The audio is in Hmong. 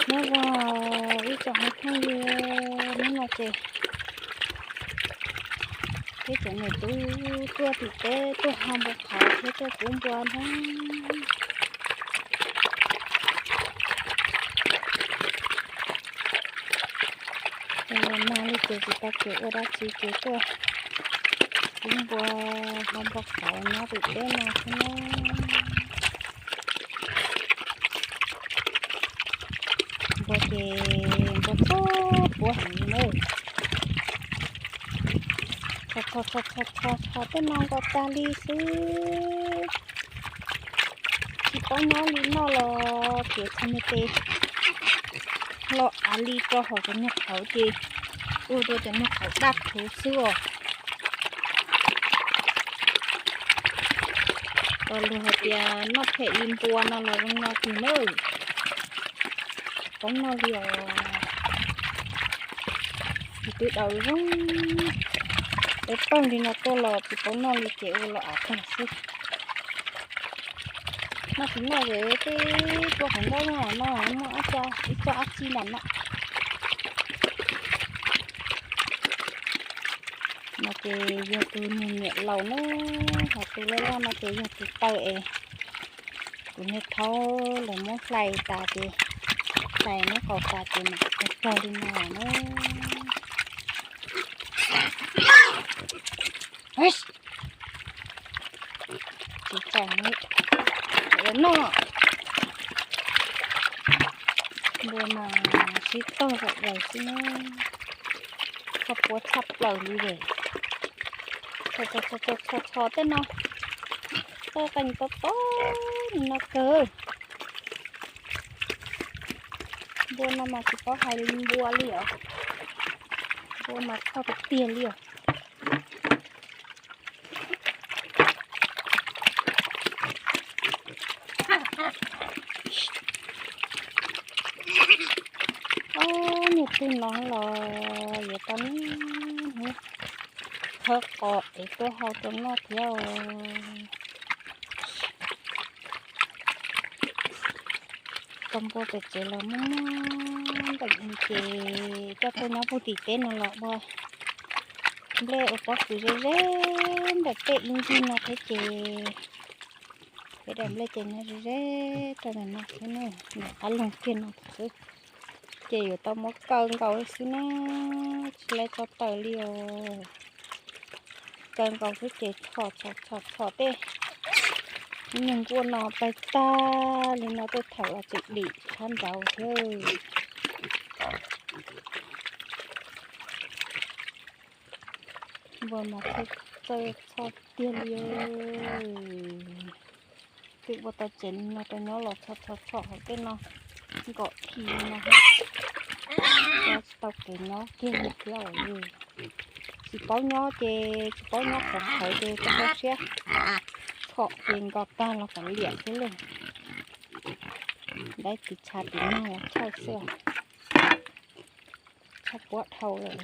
Nyob zoo ib tsoom phooj ywg, hnub no ces peb cov niam tub tuaj tim teb tuaj ho npua qhauv thiab tuaj pub npua ntag. Ces los nag li ces tsis tau kev ua dab tsi ces tuaj pub npua ho npua qhauv nyob tim teb no xwb na. Npua ces npua txhob puab heev li na. Txhos txhos txhos txhos txhos tej no nkaus tag li xwb. Tsis paub nyob li no los tias txhais niag tes los av li rau hauv cov niag qhauv ces ua rau cov niag qhauv daj thuv xwb os. Los luag hais tias noj phem li npua no los zoo no kiag nawb. Tsis paub noj li os. Ces twb daus zoo peb pawg li no tuaj los tsis paub noj li ces ua los av tag xwb. Noj tsis noj ces tej tua qhov ntaub no no muaj ib co ab tsi nram no. No ces yog tus niag niam laus na, ho tus loj loj no ces yog tus taw es kuv niag thaub lawv muab hlais tas ces, hlais muab qaus tas ces mam kawg kawg li no na. Tsis tau noj. Npua mas sib tog zom zaws xwb na. Txhob puab tshaj plaws li lawm. Txhos txhos txhos tej no, tej qeej tob tob li no kawg. Npua no mas tsis paub hais li npua li os. Npua mas txog tiag tiag li os. Ob niag twg no los yuav tau niaj hnub khawb qos es tuaj hau rau noj thiab os. Tau npua pem tsev los muaj muaj nteem ces coj tuaj nyob puag tim teb no los ua nplej ua pob kws ze ze ntawm tej ib ncig no thiab ces peb daim nplej ces nyob ze ze rau ntawm no xwb na, ntawm qab loog kiag no xwb. Ces yuav tau muab kaw nkaus xwb na, tsis lawv tso taws li os. Kaw nkaus xwb ces txhos txhos txhos tej niag nkuaj no pais tag li no tej thaum los tseem dim tshab ntawd thiab. Npua mas txawj txhos tiag li. Twb ua tau tsev no rau nyob los txhos txhos txhos hauv tej no nkaum khi no thiab. Tsis tau kev nyob kiag li thiab os. Tsis paub nyob ces tsis paub nyob qhov qhawv ces txhob siab txhom ces nkaus tag los kav liam xwb lauj. Dab tis tshav tis nag los tshawj xwb, tshaj puab dhau lawm.